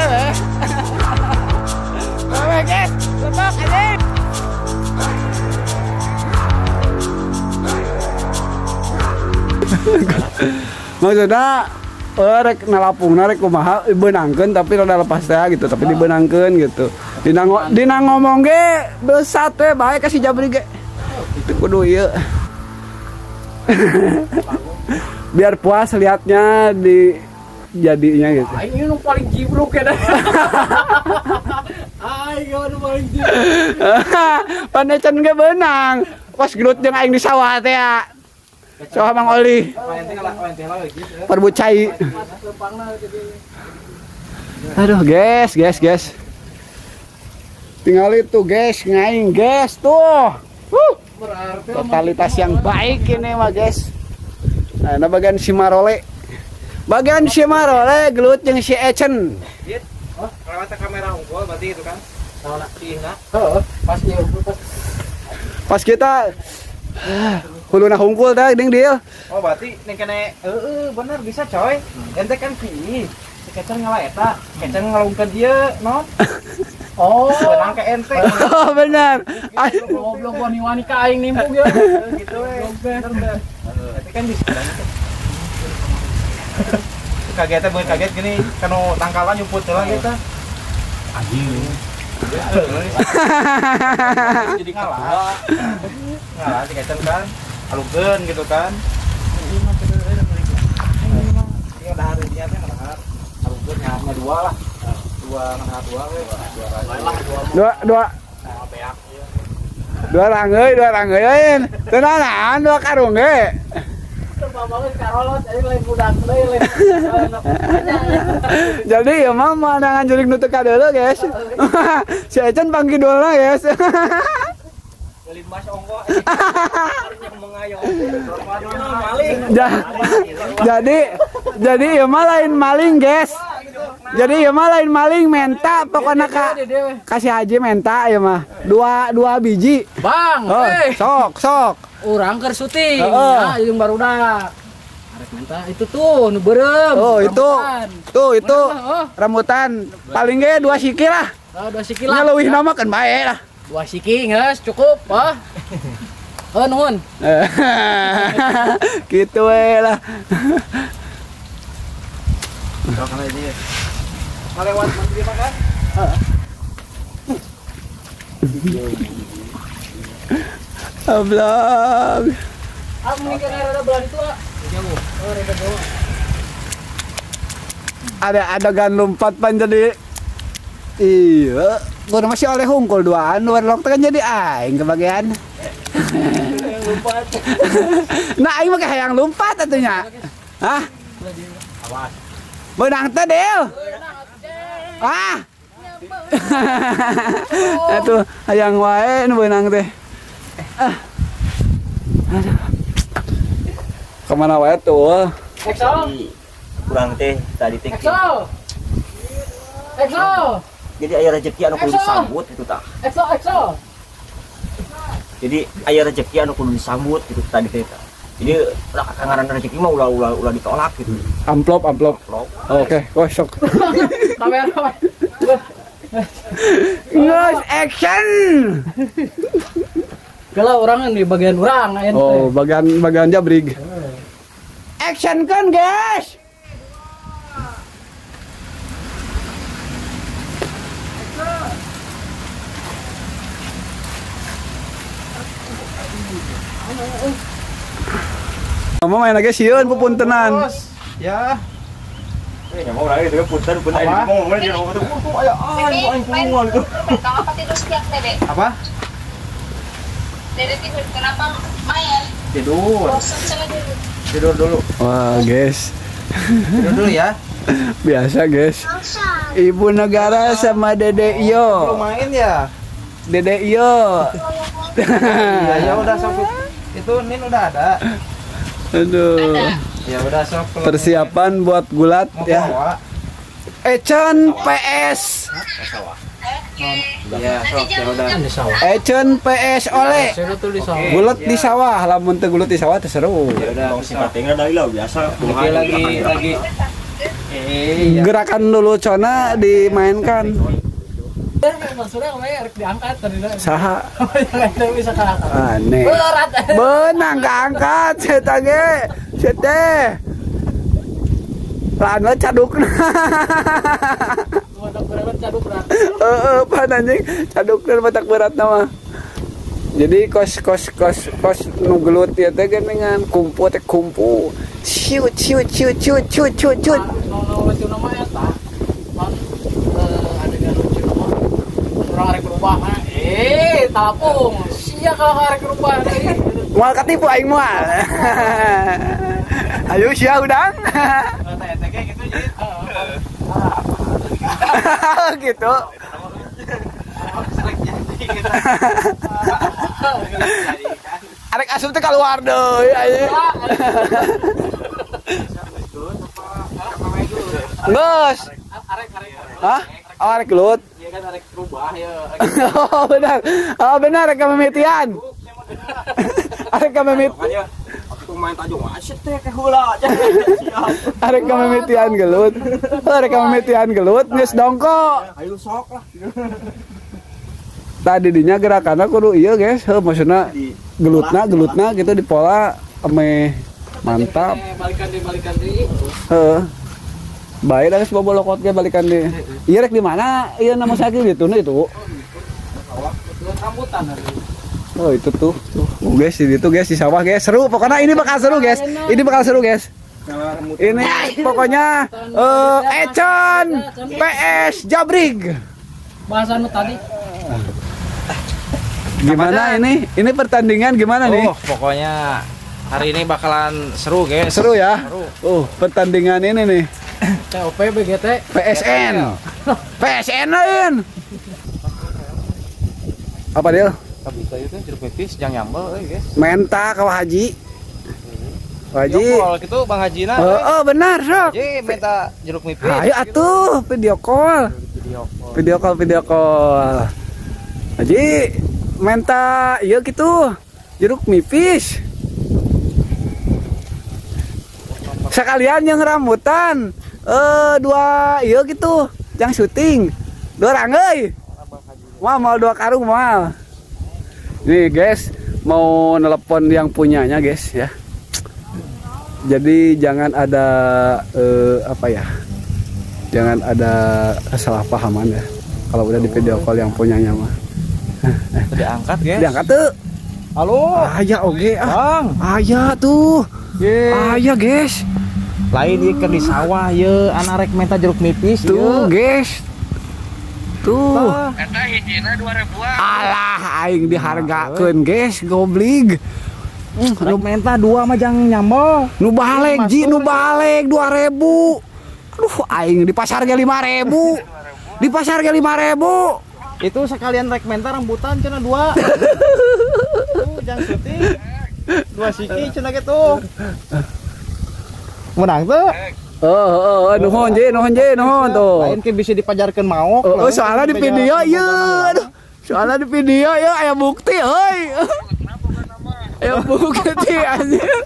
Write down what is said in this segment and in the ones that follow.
Boleh weh. Boleh guys, lepak aja. Maksudnya rek nalapungna rek kumaha beunangkeun tapi rada lepas teh gitu, tapi dibeunangkeun gitu. Dina ngomong ge besat we bae ka si Jabri ge. Itu kudu ieu. Biar puas lihatnya di jadinya gitu. Aing nu paling jibruk ya. Aing nu paling jibruk. Panecan ge beunang. Pas gelut jeung aing di sawah teh ya. Sawah Mang Oli. Perbucai. Aduh, guys, guys, guys. Tinggal itu, guys, ngaing, guys, tuh. Totalitas yang baik ini mah, guys. Nah, ini bagian si Marole. Bagian si Marole gelut jeung si Ecen. Lewat kamera unggul berarti itu kan. Pas kita huluna hungkul teh ding deal. Oh berarti ning kene heeh bener bisa coy. Ente kan pi. Si Kecer ngalah eta, Kecer ngalungkeun dieu no. Oh, benang ke ente. Oh bener. Goblok wani-wani ka aing nimpung ya. Gitu we. Ente kan bisa. Kagetnya bukan kaget gini, kanu tangkalan nyumput heula kita. Anjing. Jadi ngalah. Ngalah si Kecer kan. Alungkeun gitu kan. Ini udah harinya teh ngadahar. Alungkeun nya dua lah. Dua ngadahar dua we. Dua dua. Dua rangeui, dua rangeui. Teu naon dua karung ge. Jadi ya mah manangan jurig nu teu kadeuleu guys. Si Ecen pangkidulna guys. Jadi ya mah lain maling guys. Jadi ya mah lain maling menta pokoknya kak kasih haji menta ya mah dua biji. Bang, oh, sok sok. Urang keur syuting, ya jeung barudak. Arek menta itu tuh nu beureum. Oh, itu. Tuh itu rambutan. Paling ge 2 siki lah. Oh, 2 siki lah. Nya leuwih nama kan bae lah. 2 siki geus cukup, ah. Oh, nuhun. Gitu we lah. Sok kana ieu. Malewat menteri makan. Heeh. Ablak. Ah, mending rada belah itu, ah. Jauh. Oh, rada jauh. Ada adegan lompat pan jadi iya, gua masih oleh hungkul duaan, dua lok kan jadi aing kebagian. Lompat. Nah, aing mah hayang lompat atunya. Hah? Awas. Beunang teh, Del. Ah. Atuh hayang wae nu beunang teh. Ah. Aduh. Kemana wae tuh? Exo. Kurang teh tadi teh. Exo. Exo. Jadi aya rezeki anu kudu disambut gitu tah. Exo, exo. Jadi aya rezeki anu kudu disambut gitu tadi teh. Jadi ulah kangaran rezeki mah ulah ditolak gitu. Amplop, amplop. Oke, okay. Sok. Kamera. Guys, action. Kalau orang di bagian orang ente. Oh, bagian jabrig. Action kan, guys. Mama main lagi sieun pupuntenan. Ya. Ya mau lagi itu punten punten aing ngomong dia ngomong tuh aya aing pulungan itu. Apa tidur siang, Dede? Apa? Dede tidur kenapa main? Tidur. Tidur dulu. Wah, guys. Tidur dulu ya. Biasa, guys. Ibu negara sama Dede Iyo. Belum main ya? Dede Iyo. Iya, ya udah sok. Itu Nin udah ada. Aduh. Ya udah sok. Persiapan buat gulat ya. Ecen PS. Ya, sok ya udah. Ecen PS oleh. Gulat di sawah, lamun teu gulat di sawah teu seru. Ya udah, simpatingna dari lah biasa. Lagi. Gerakan leluconna dimainkan. Maksudnya rek diangkat tadi. Saha? Bisa kaangkat. Aneh. Berat. Benang kaangkat eta ge. Teh. Lahan cadukna. Batak berat cadukna. Heeh, pan anjing cadukna batak beratna mah. Jadi kos nu gelut ieu teh geuningan kumpu teh kumpu. Ciut ciut ciut ciut ciut ciut ciut. Nu lucu mah eta. Pan adegan lucu mah. Urang arek berubah mah. Talapung. Sia kalau arek berubah deui. Moal katipu aing moal. Ayo sia udang. Gitu jadi. Gitu. Arek asup teh keluar deui anjing. Geus. Hah? Oh, arek gelut. Iya kan arek rubah ya. Oh benar. Oh benar rek mimitian. Arek mimitian. Main tajung asyik teh ke heula. Arek mimitian gelut. Arek mimitian gelut geus dongko. Ayo sok lah. Tadi dinya gerakanna kudu ieu guys, heuh maksudna gelutna gitu di pola ameh mantap. Balikan deui. Heeh. Bae da geus bobolokot ge balikan deui. Ieu rek di mana? Ieu nama sakit gitu nah itu. Rambutan. Oh itu tuh. Oh, guys, itu guys di sawah guys. Seru pokoknya ini bakal seru guys. Ini bakal seru guys. Ini pokoknya Econ PS Jabrig. Bahasan lu tadi. Gimana ini? Ini pertandingan gimana nih? Oh, pokoknya hari ini bakalan seru guys. Seru ya? Seru. Oh, pertandingan ini nih. TOP BGT PSN. PSN lain. Apa dia? Bisa itu jeruk nipis jangan nyambel euy guys. Menta ka Haji. Haji. Video call gitu Bang Hajina. Heeh, benar sok. Haji minta jeruk nipis. Ayo atuh video call. Video call. Haji minta ieu gitu jeruk nipis. Sekalian yang rambutan dua ieu gitu, jang syuting. Dua orang euy. Wah, mau 2 karung moal. Nih guys, mau telepon yang punyanya guys ya. Jadi jangan ada apa ya? Jangan ada kesalahpahaman ya. Kalau udah di video call yang punyanya mah. Diangkat guys. Diangkat tuh. Halo. Aya oge ah. Bang. Aya tuh. Aya guys. Lain ieu keur di sawah ye, anak rek minta jeruk nipis tuh guys. Tuh. Eta hijina 2000-an. Alah aing dihargakeun guys, goblig. Nu minta 2 mah jang nyambel. Nu balik ji, nu balik 2000. Aduh aing di pasar ge 5000. Di pasar ge 5000. Itu sekalian rek minta rambutan cenah 2. Tuh jang syuting. 2 siki cenah gitu. Menang tuh. Oh, nuhun je, nuhun tuh. Lain ke bisa dipajarkeun maok. Oh, soalnya di video ieu. Aduh, soalnya di video ieu aya bukti euy. Aya bukti anjir.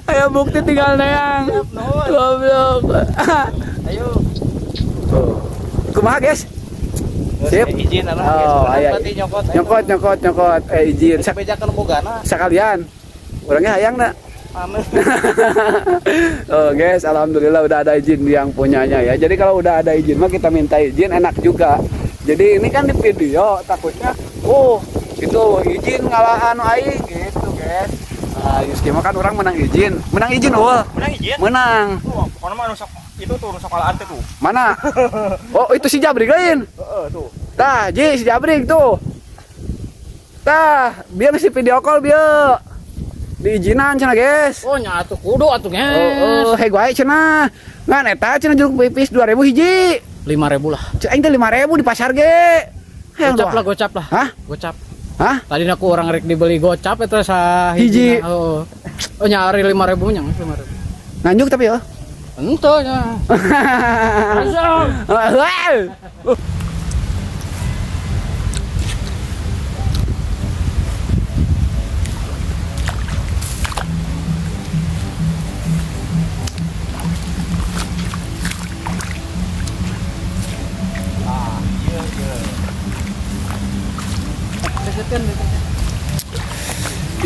Aya bukti tinggal neang. Goblok. Ayo. Kumaha, guys? Sip. Izin lah, guys. Oh, aya. Nyokot. Izin. Bejakeun bogana. Sekalian. Orangnya hayang na. Oh guys, alhamdulillah udah ada izin yang punyanya ya. Jadi kalau udah ada izin mah kita minta izin enak juga. Jadi ini kan di video takutnya, oh itu izin ngalaan aing gitu guys. Nah, Yuski mah kan orang menang izin ul. Menang izin? Menang. Tuh, pokoknya mah rusak itu tuh rusak alaan tuh. Mana? Oh itu si Jabrik lain. Heeh tuh. Tah, Ji si Jabrik tuh. Tah, biar si video call biar. Diizinan cenah guys. Oh nya atuh kudu atuh guys. Oh, heg wae cenah. Ngan eta cenah jeruk pipis 2000 hiji. 5000 lah. Cek aing teh 5000 di pasar ge. Gocap lah, Hah? Gocap. Hah? Tadi aku orang rek dibeli gocap eta sa hiji. Oh. Oh nyari 5000 nya 5000. Nganjuk tapi ya. Ente nya. Langsung.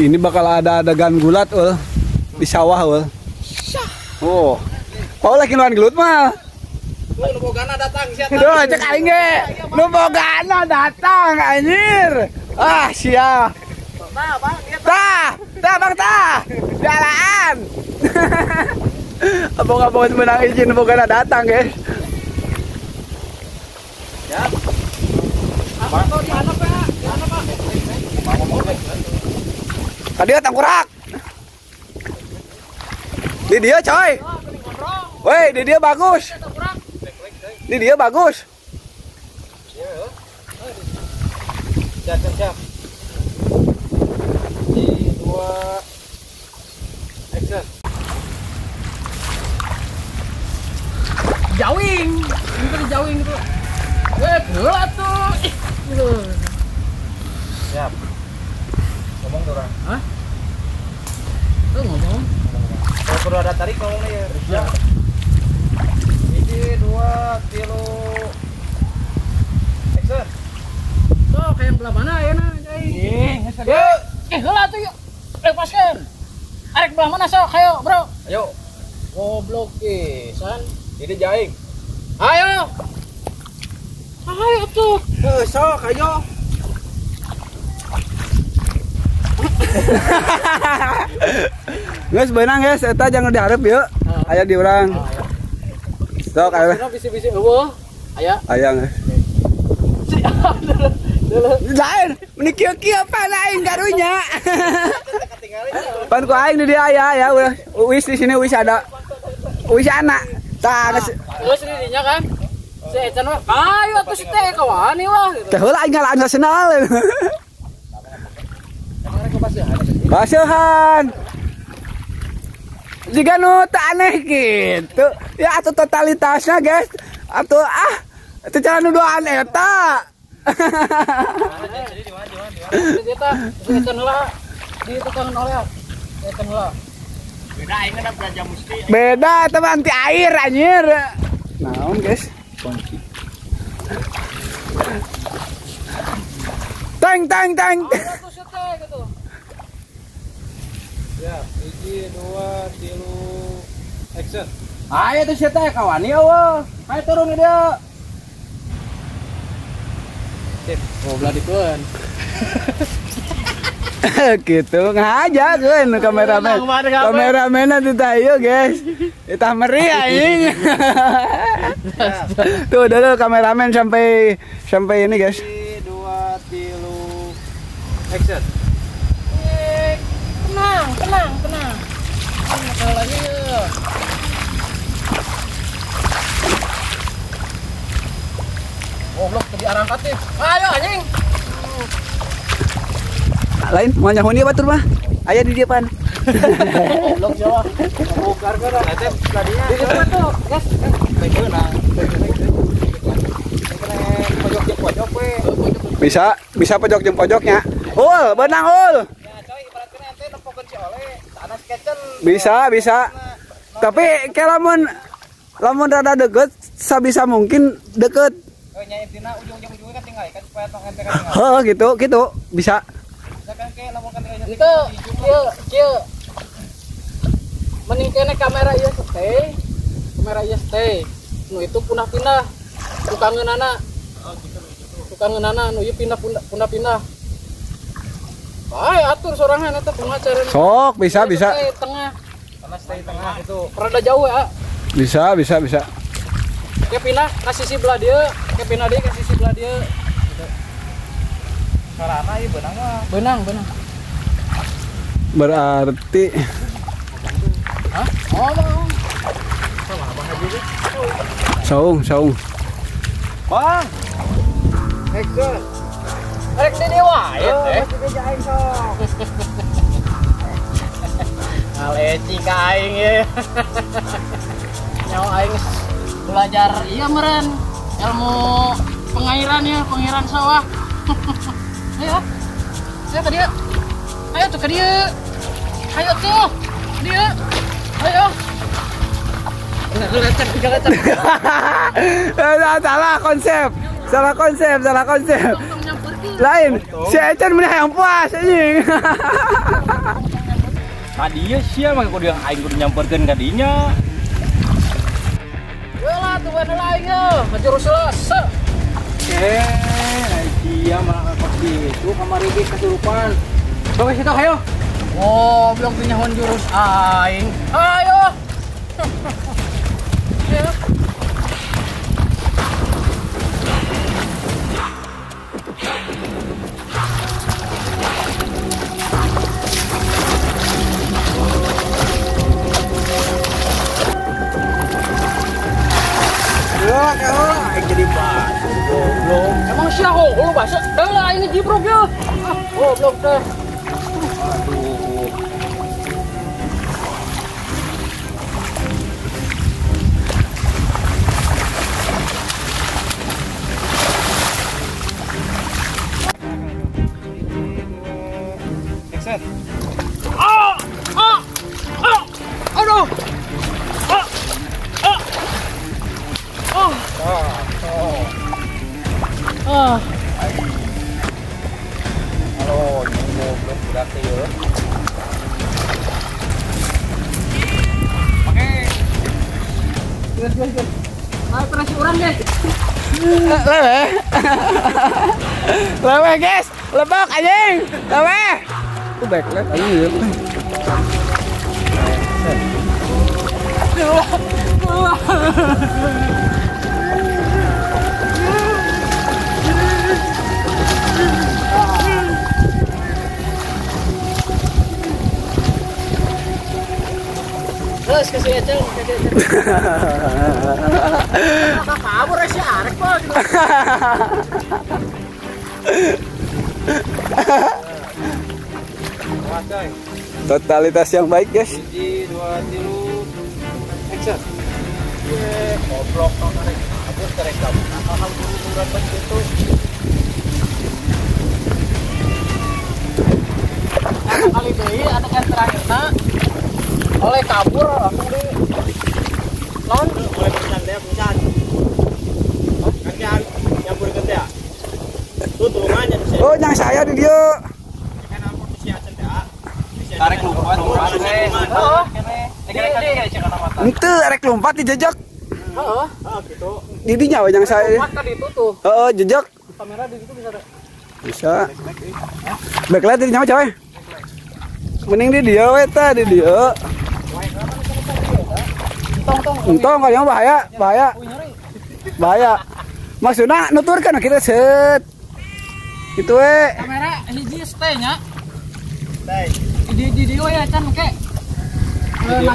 Ini bakal ada adegan gulat ul di sawah ul. Oh. Kau lagi lawan gelut mah. Nu bogana datang sia. Duh, cek aing ge. Nu bogana datang anjir. Ah, sia. Tah, Bang, dia tah. Tah, Bang, tah. Jalan. Abang-abang menang izin bogana datang, guys. Ya. Apa di anak, Pak? Di anak, Pak. Tadi tangkurak. Di dia, coy. Woi, di dia bagus. Di dia bagus. Siap, siap, siap. 2, action. Jawing, ini jawing gitu. Gila tuh. Ih, gitu. Siap. Ngomong tuh orang. Hah? Tuh ngomong. Kalau perlu ada tarik ngomongnya ya. Siap. 1, 2, 3, action. Tuh kayak belah mana ya nah, Jai. Heula tuh yuk. Paskan. Arek belah mana sok? Ayo, Bro. Ayo. Goblok pisan. Ini jaing. Ayo. Ayo tuh. Sok, ayo. Guys, beunang guys, eta jangan diharap yuk. Aya di urang. Sok ayo. Bisi-bisi eueuh. Aya. Aya geus. Lain, meni kieu-kieu pan aing karunya. Pan ku aing di dia aya ya udah. Wis di sini wis ada. Wis anak. Tah geus. Geus di dinya kan. Si Ecan mah, ayo atuh si teh kawani wah gitu. Teh heula aing ngalaan senal. Basihan. Jika nu tak aneh gitu. Ya atau totalitasnya guys. Atau ah itu cara nu duaan eta. Beda eta mah anti air anjir. Naon guys? Kunci. Tang tang tang. Ya, 1, 2, 3, action. Ayo tuh sia teh kawani eueuh. Ayo turun dia. Sip, goblok dikeun. Gitu ngaja keun kameramen. Kameramen teh tah ieu guys. Tah meri aing. Tuh dulu kameramen sampai ini guys. 1, 2, 3, action. Tenang, tenang, tenang. Ini lagi ya. Goblok tadi arangkat nih. Ayo anjing. Lain mau nyahun dia batur mah. Aya di dia pan. Goblok Jawa. Bukar kan eta tadinya. Di depan tuh, guys. Beunang. Pojok jeung pojok we. Bisa, bisa pojok jeung pojoknya. Ul, benang ul. Bisa, bisa. Tapi kayak lamun rada deket, sabisa mungkin deket. Heeh, gitu, gitu, bisa. Itu, kieu. Mending kene kamera ieu stay. Kamera ieu stay. Nu itu punah-pindah. Tukang ngeunana. Tukang ngeunana nu ieu pindah-pindah. Bae atur sorangan eta kumaha carana. Sok, bisa, bisa. Tengah. Karena stay tengah itu. Rada jauh ya. Bisa, bisa, bisa. Ke pindah ke sisi belah dia, ke pindah deui ke sisi belah dia. Gitu. Sarana ieu beunang mah. Beunang, beunang. Berarti Hah? Oh, saung, saung. Bang. Action. Rek di dia wae teh. Ngaleci ka aing ye. Nyawa aing belajar iya meren ilmu pengairan ya, pengairan sawah. Ayo. Ayo ke dia. Ayo tuh ke dia. Ayo tuh. Dia. Ayo. Salah konsep. Salah konsep, salah konsep. Lain, si Ecen meni hayang puas anjing. Tadi ya sia mah kudu yang aing kudu nyamperkeun ka dinya. Welah tuh bener aing ye, ngejurus selasa. Sia malah kos gitu kamari ge kesurupan. Sok situ hayo. Oh, belum punya jurus aing. Ayo. Ayo. Aing jadi batu goblok. Emang sia lu basa? Lah aing ngejibruk ya. Ah, goblok teh. Aduh. Action. Ah! Ah! Ah! Aduh. Ah! Ah! Ah. Ah. Halo, ini goblok budak teh ya. Oke. Geus geus geus. Ayo presi urang deh. Lewe. Lewe guys, lebok anjing. Lewe. Itu backlight anjing. Terus kasih Eceng, kasih Eceng. Kabur sih arek kok. Totalitas yang baik, guys. 1, 2, 3, action. Ye, goblok tong tarik. Kabur tarik kabur. Akal buru-buruan gitu. Kali deui adegan terakhirna oleh kabur langsung di lawan oleh pingsan deh pingsan. Kan nyamburkeun teh. Tuh tulungannya. Oh, yang saya di dia. Tarik lompat, heeh. Henteu arek lompat dijejak. Heeh. Heeh gitu. Di dinya we yang saya. Lompat tadi itu tuh. Heeh, jejak. Kamera di situ bisa ada. Bisa. Backlight di dinya coy. Mending di dia we tah di dia. Entong entong kalau bahaya, bahaya. Bahaya. Maksudna nuturkeun kita set. Gitu we. Kamera hiji stay nya. Stay. Di dia ya can make. Di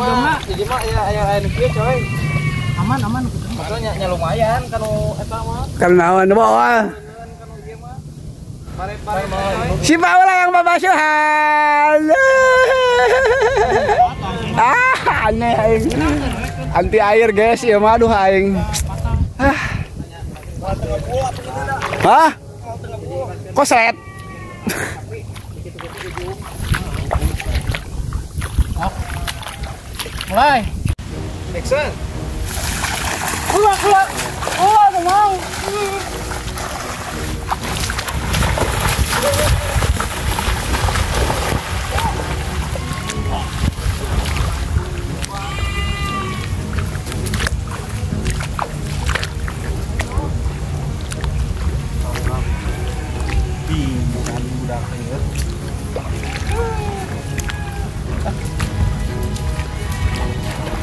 mah ya aya aya nu kieu coy. Aman aman Maksudnya nya lumayan kanu eta mah. Kanu naon bawa. Pare-pare Si Paula yang babasuhan. Ah, aneh aing. Anti air guys, ieu mah aduh aing. Ah. Hah? Kok seret? Mulai. Action. Keluar, keluar. Keluar, mau.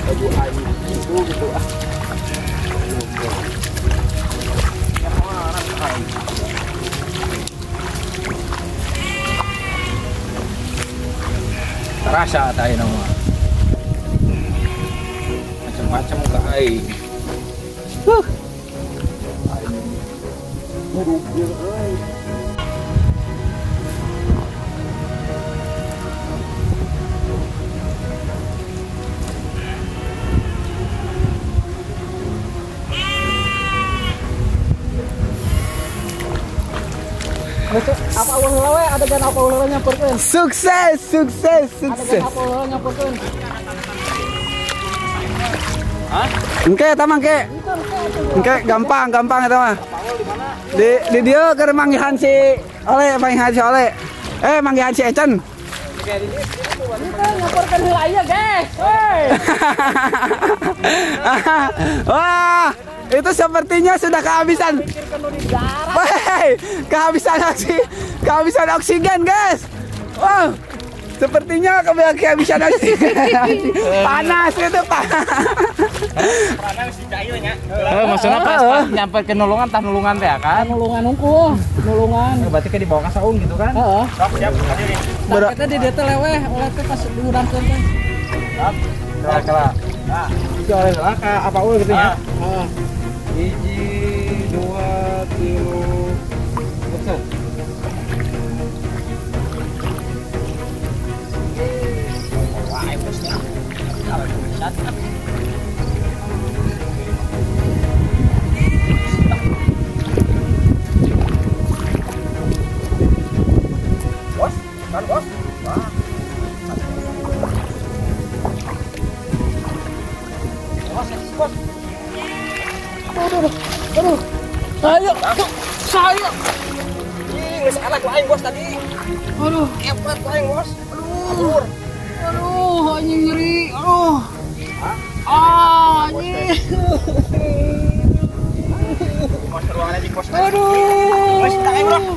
Baju aing gitu gitu ah. Terasa tayo nama. Macam-macam ke aing. Huh. Aing. Buruk dia euy. Apa ulah we adegan apa ulah nyamperkeun. Sukses, sukses, sukses. Adegan apa ulah nyamperkeun. Hah? Engke eta mah engke. Itu engke. Oke, gampang gampang itu mah. Di dia keur manggihan si Ole, manggihan si Ole. Manggihan si Ecen. Kita ngaporkeun heula ieu, guys. Woi. Wah, itu sepertinya sudah kehabisan. Woi, kehabisan oksigen, guys. Wow. Sepertinya kehabisan oksigen. Panas itu, Pak. Maksudnya pas nyampe ke nulungan tah nulungan teh kan? Nulungan hungkul, nulungan. Berarti ke dibawa ka saung gitu kan? Heeh. Siap, siap. Tah kita di dieu teh leweh, oleh teh pas diurangkeun teh. Siap. Kala. Nah, itu oleh lah ka apa ul gitu ya? Heeh. 1, 2, 3. Betul. Bos, kan bos. Wah. Bos, bos. Aduh, aduh. Ayo, saya. Ih, geus anak aing bos tadi. Aduh, kepret aing bos. Aduh. Aduh, anjing nyeri. Aduh. Ah, anjing. Aduh. Aduh. Aduh.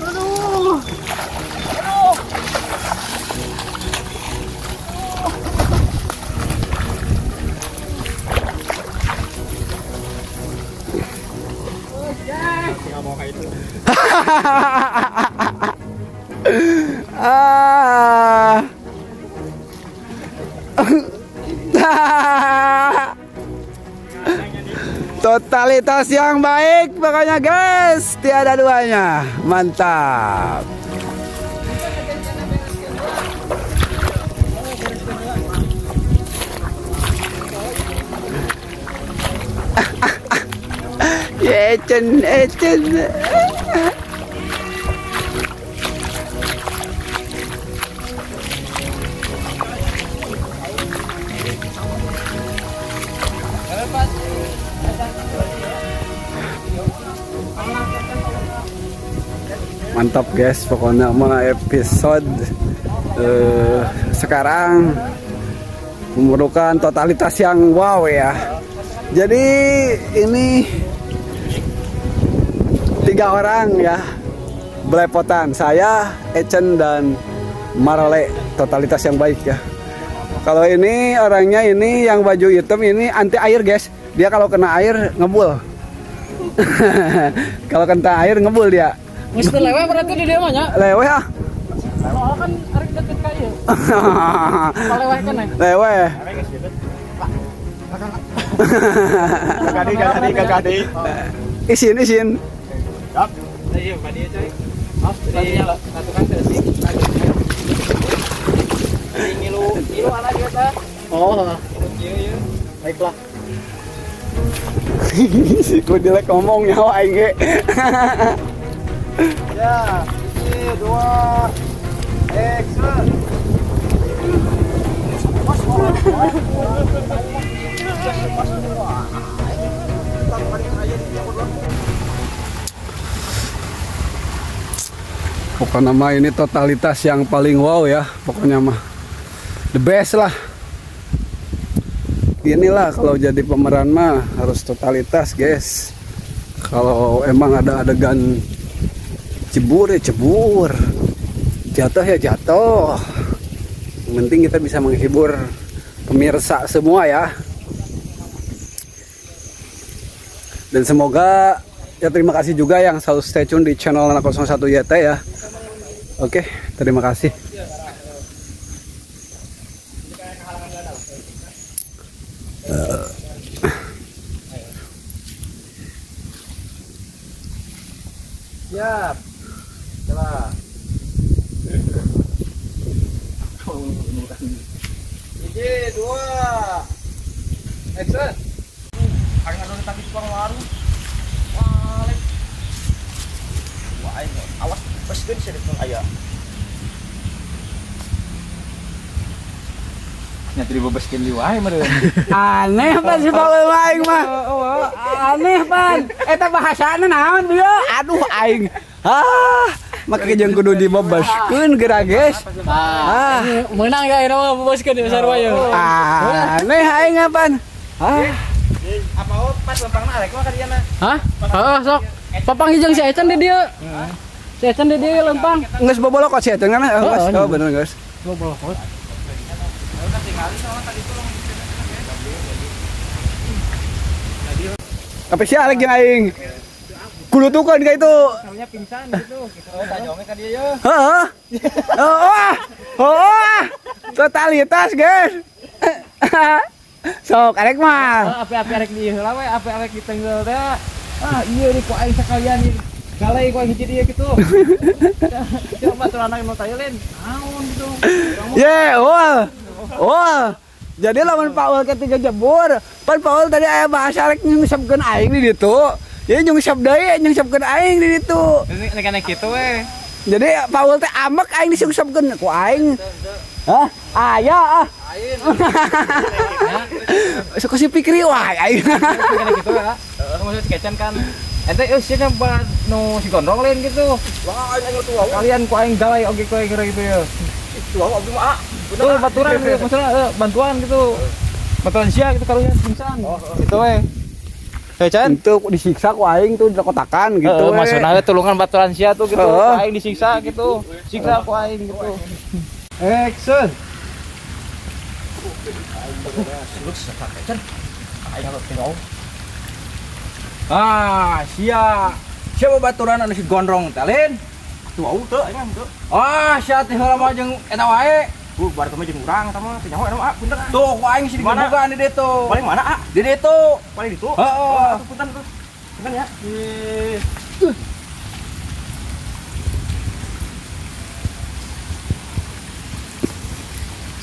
Aduh. Ah. Totalitas yang baik pokoknya guys, tiada duanya. Mantap. Ecen, ecen. Mantap guys, pokoknya mah episode sekarang memerlukan totalitas yang wow ya. Jadi ini 3 orang ya belepotan, saya, Ecen dan Marole, totalitas yang baik ya. Kalau ini orangnya ini yang baju hitam ini anti air guys, dia kalau kena air ngebul. Kalau kena air ngebul dia. Mesti leweh berarti di dia mah nya. Leweh ah. Soalnya kan arek deket ka ieu. Leweh kan ya? Leweh. Kakak. Isin, isin. Siap. Iya, Pak dia coy. Maaf, tadi satu kan sih. Ngilu, ngilu anak kita. Oh. Iya, iya. Baiklah. Si ku dilek ngomong nyawa aing ge. Ya, 1, 2, action. Pokoknya mah ini totalitas yang paling wow ya, pokoknya mah the best lah. Inilah kalau jadi pemeran mah harus totalitas guys. Kalau emang ada adegan cebur ya cebur, jatuh ya jatuh. Yang penting kita bisa menghibur pemirsa semua ya. Dan semoga ya, terima kasih juga yang selalu stay tune di channel Anak 01 YT ya. Oke, terima kasih. Siap. Coba. 1, 2, action. Awas, presiden sih aya. Nya teu dibebaskeun di wae meureun. Aneh pan si Paul aing mah. Aneh pan. Eta bahasana naon bieu? Aduh aing. Ah, make jeung kudu dibebaskeun geura guys. Ah, meunang ya ini mah bebaskeun di sarua ye. Aneh aing apaan? Ah. Apa pas lempangna arek mah ka dieu na? Hah? Heeh, sok. Papang hijang si Ecen di dieu. Si Ecen di dieu lempang. Geus bobolokot si Ecen kan? Oh, bener guys. Bobolokot. Apa sih arek jeung aing? Kulutukan ka itu. Namanya pingsan gitu. Oh, tajongnya ka dieu ye. Heeh. Heeh. Heeh. Totalitas, guys. Sok arek mah. Api-api arek di heula we, api arek di tenggel teh. Ah, iya di ku aing sakalian ieu. Galai ku aing hiji dieu kitu. Coba baturan nu tayeuleun. Naon gitu. Ye, wah. Wah. Jadi lamun Paul ketiga jebur, pan Paul tadi aya bahasa arek nyungsepkeun aing di ditu. Jadi nyungsep deui, nyungsepkeun aing di ditu. Nek nek kitu we. Jadi Paul teh amek aing disungsepkeun ku aing. Hah? Aya ah. Suka si Pikri wah aing. Kena gitu ya. Heeh, maksudnya si Kecan kan. Ente euy sia nyoba nu si gondrong lain gitu. Wah, aing atuh kalian ku aing galai oge ku aing gitu ya. Tuh oge mah ah. Tuh baturan gitu, maksudnya bantuan gitu. Bantuan sia gitu karunya pingsan. Gitu we. Kecan itu disiksa ku aing tuh dikotakan gitu. Maksudnya tulungan baturan sia tuh gitu. Ku aing disiksa gitu. Siksa ku aing gitu. Action. Ah, sia. Siapa baturan anu si gondrong teh lain? Tuh teu aing teu. Ah, sia teh heula mah jeung eta wae. Baru mah jeung urang eta mah teu nyaho eta mah punten. Tuh ku aing si digebukan di ditu. Paling mana, ah? Di ditu. Paling ditu. Heeh. Punten tuh. Punten ya.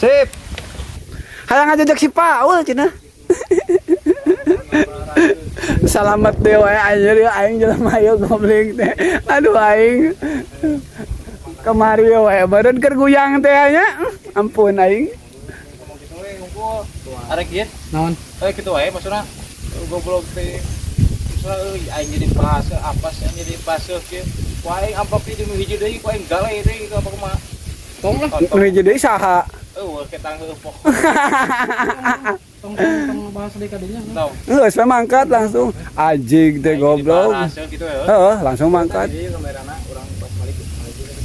Sip. Hayang ngajajak si Paul cenah. Salamet deui wae anjir ya aing jelema ieu goblok teh. Aduh aing. Kamari wae badan keur guyang teh nya. Ampun aing. Ngomong kitu we ngumpul. Arek ieu. Naon? Kitu wae maksudna goblok teh. Maksudna euy aing jadi bahasa apa sih aing jadi bahasa kieu. Ku aing amplop di nu hiji deui ku aing galai deui gitu apa kumaha. Tong lah. Nu hiji deui saha? Eueuh ketang heueuh pok. Tong tong bahas deui kadinya. Geus we mangkat langsung. Anjing teh goblok. Heeh, langsung mangkat.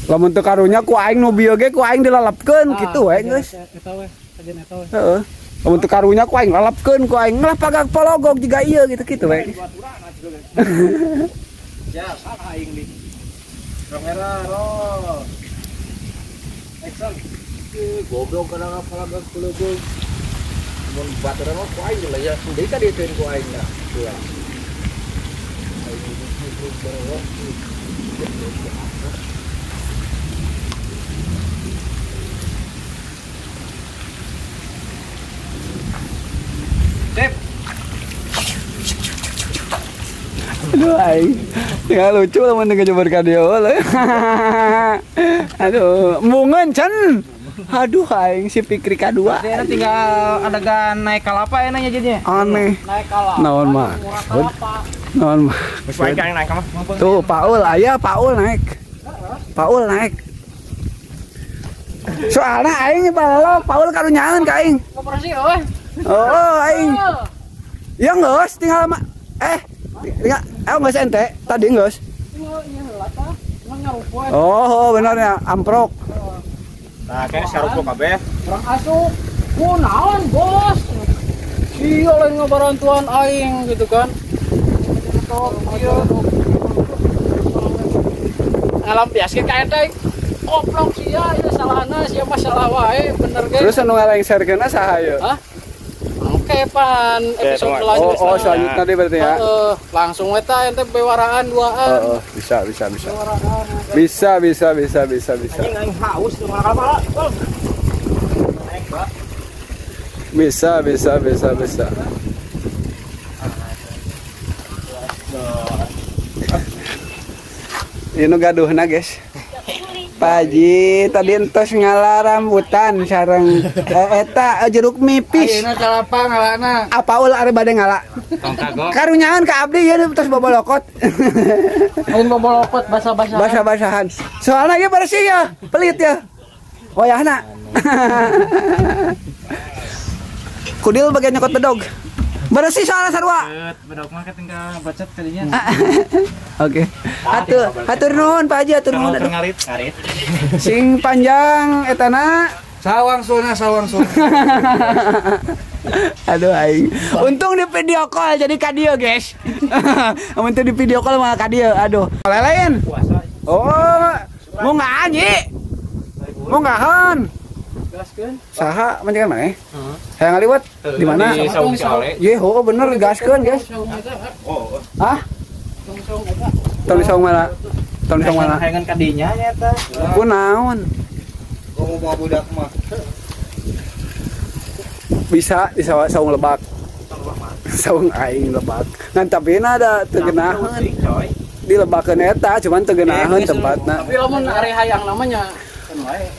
Lamun teu karunya ku aing nu bieu ge ku aing dilalapkeun kitu we geus. Eta we, kajian eta we. Heeh. Lamun teu karunya ku aing lalapkeun ku aing ngelah pagak pologog jiga ieu gitu-gitu we. Ya, salah aing di. Kamera roll. Action. Goblok kana pagak pologog. Mun baturan mah ku aing lah ya, deui ka dieukeun ku aing dah. Iya. Sip. Aduh aing. Tinggal lucu lamun ngejebur ka dieu. Aduh, embungeun can. Aduh aing si Pikri kadua. Berarti tinggal adegan naik kalapa ya nanya jadinya. Aneh. Naik kalapa. Naon mah. Naon mah. Tuh Paul aya Paul naik. Paul naik. Soalna aing balalo Paul karunyaeun ka aing. Koperasi euy. Oh, aing. Ya geus tinggal mah tinggal geus ente tadi geus. Oh, benar ya, amprok. Nah, kayaknya sarupo kabeh. Urang asup. Ku naon, Bos? Sia lain ngabarantuan aing gitu kan. Ngalampiaskeun ka ente. Goblok sia, ieu salahna sia mah salah wae, bener ge. Terus anu ngalengserkeunna saha ieu? Hah? Oke, pan episode selanjutnya. Oh, selanjutnya deh berarti ya. Langsung eta ente bewaraan duaan. Heeh, bisa. Bisa. Bisa. Anjing aing haus tuh malah. Bisa. Ini gaduhna, guys. Pak Haji tadi entos ngala rambutan sareng eta jeruk mipis. Ayeuna kalapa ngalana. Apa ulah ari bade ngala? Karunyaan ka abdi ieu tos bobolokot. Lain bobolokot basah-basahan. Basah-basahan. Soalna ieu bersih ya, pelit ya. Wayahna. Kudil bagian nyokot bedog. Bersih soalnya sarua. Bedog mah ketinggal bacot kadinya. Oke. Hatur nuhun Pak Haji, hatur nuhun. Ngarit, ngarit. Sing panjang etana sawang sona sawang sona. Aduh aing. Untung di video call jadi ka dieu, guys. Untung di video call malah ka dieu. Aduh. Lain. Oh, mau nggak anji? Mau ngahan? Saha mancangan maneh? Hayang ngaliwet di mana? Di Saung Ciale. Ye, oh bener gaskeun, guys. Hah? Tong di saung mana? Tong di saung mana? Hayangan kadinya nya eta. Kunaon? Ngomong bawa budak mah. Bisa di saung lebak. Saung aing lebak. Ngan tapi ada teu geunaheun. Di lebakeun eta cuman teu geunaheun tempatna. Tapi lamun ari hayang namanya kan wae.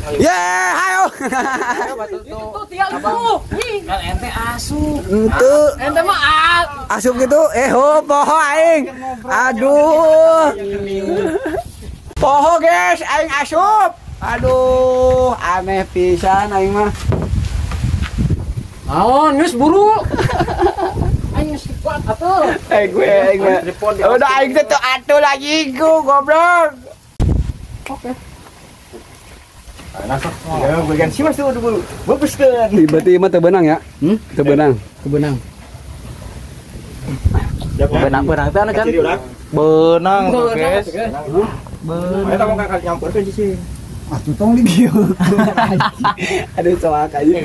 Ye, hayo. Itu tiang itu. Kan ente asup. Ente. Ente mah asup gitu. Ho poho aing. Aduh. Poho guys, aing asup. Aduh, aneh pisan aing mah. Naon, geus buru. Aing geus kuat atuh. Gue aing mah. Udah aing teh teu atuh lagi ku goblok. Oke. Ya, bagian si Mas tuh udah buru. Bebeskeun. Berarti mah teu beunang ya? Teu beunang. Teu beunang. Beunang-beunang teh anu kan. Beunang tuh, guys. Beunang. Eta mah kakak nyamperkeun sih. Atuh tong di dieu. Aduh soak aja.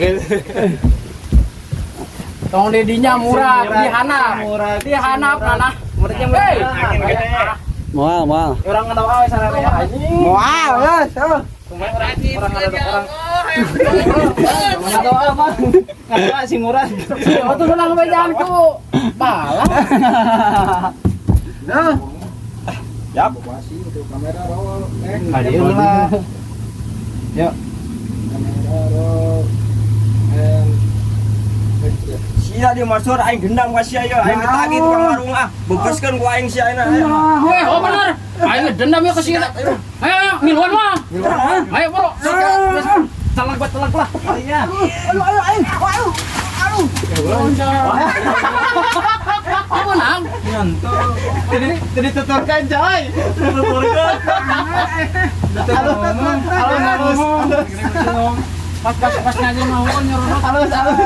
Tong di dinya murah, di hanap. Di hanap ranah. Muridnya murah. Moal, moal. Urang ngadoa we sararea anjing. Moal, geus. Orang ngadoa mah. Ngadoa si murah. Waktu menang bejanku. Balah. Nah. Yap. Kamera roll. Hadir lah. Yuk. Kamera roll. And sia di masur aing dendam ka sia ya, aing ketagi tukang warung ah. Bebeskeun ku aing sia ayeuna. Oh bener. Aing dendam ya ke sia. Ayo ngiluan mah. Ayo bro. Telag buat telag lah. Iya. Aduh aduh aing. Aduh. Aduh. Apa nang? Jadi tuturkan coy. Tuturkan. Halus halus. Pas pas ngaji mau nyerorot. Halus halus.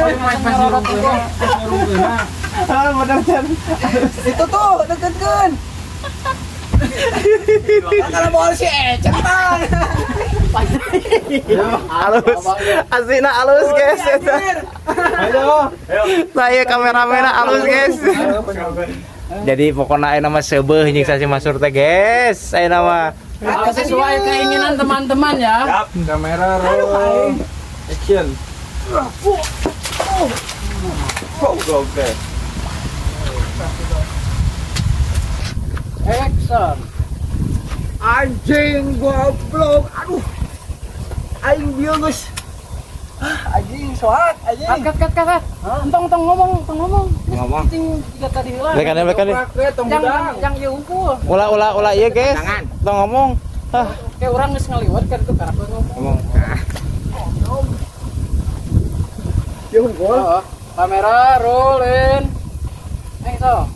Pas pas nyerorot itu. Ah, bener kan. Itu tuh deketkeun. Kalau mau si Ecen bang. Halus. Asina halus guys. Ayo. Saya kameramen halus guys. Jadi pokoknya ayeuna mah seubeuh nyiksa si Masur teh guys. Ayeuna mah sesuai keinginan teman-teman ya. Kamera roll. Action. Oke. Action. Anjing goblok. Aduh. Aing bieu geus. Anjing soak anjing. Kat kat. Entong tong ngomong, tong ngomong. Ngomong. Cing tiga tadi heula. Lekan lekan. Jang ieu unggul. Ulah ulah ulah ieu guys. Tong ngomong. Ah. Kayak urang geus ngaliwat kan itu karep ngomong. Ngomong. Ieu unggul. Kamera rolling. Ayo.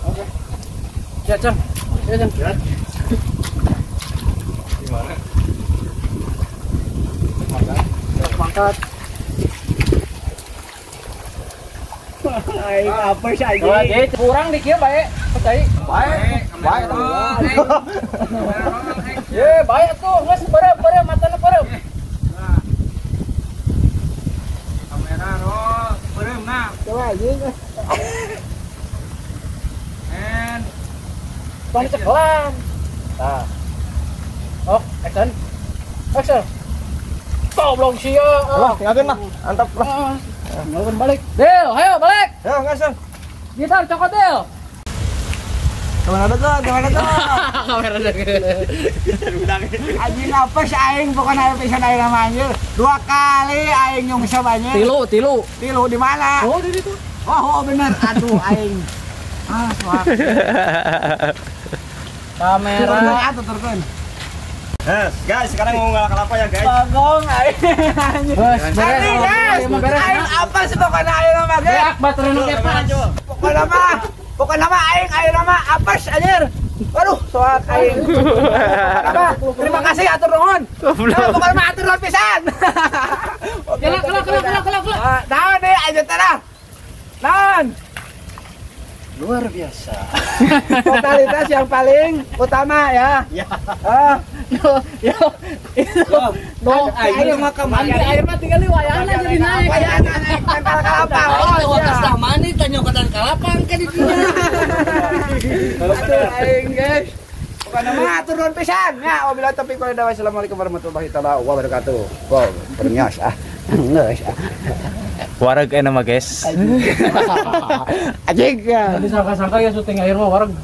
Oke. Ya, Chan. Ya, Chan. Gimana? Mangkat. Aing apa sih anjing? Lagi kurang di kieu bae. Percaya. Bae, bae tuh. Ye, bae atuh, geus bareup-bareup matana bareup. Kamera roll, bareup nah. Coba anjing. And tong cekelan. Tah. Oh, action. Action. Goblok sia. Lah, tinggalkeun lah. Antap lah. Tinggalkeun balik. Del, ayo balik. Ya, ngasan. Gitar cokot Del. Kemana tuh? Kemana tuh? Kamera deket. Anjing apa sih aing pokoknya aing pisan aing nama anjir. 2 kali aing nyungsep anjir. Tilu. Tilu di mana? Oh, di situ. Oh, bener. Aduh aing. Ah, suara. Kamera tuturkeun. Yes, guys, sekarang mau ngalak kelapa ya, guys. Bagong aing. Beres. Aing apa sih pokoknya aing nama, guys? Beak baterai nu kepas. Pokoknya nama aing nama apes anjir. Waduh, soak aing. Apa? Terima kasih atur nuhun. Pokoknya mah atur nuhun pisan. Kelak. Naon deui aja teh dah. Naon? Luar biasa. Totalitas yang paling utama ya. Ya. Yo. No, air mah kamari. Air mah tinggal wayahna jadi naik. Wayahna naik tangkal kalapa. Oh, wakas tah mani tanyokotan kalapa engke di dinya. Aduh aing guys. Pokoknya mah atur nuhun pisan ya. Wabillahi taufiq wal hidayah. Wassalamualaikum warahmatullahi taala wabarakatuh. Wow, pernyos ah. Geus ah. Wareg enak mah guys. Anjing. Tadi sangka-sangka ya syuting air mah wareg.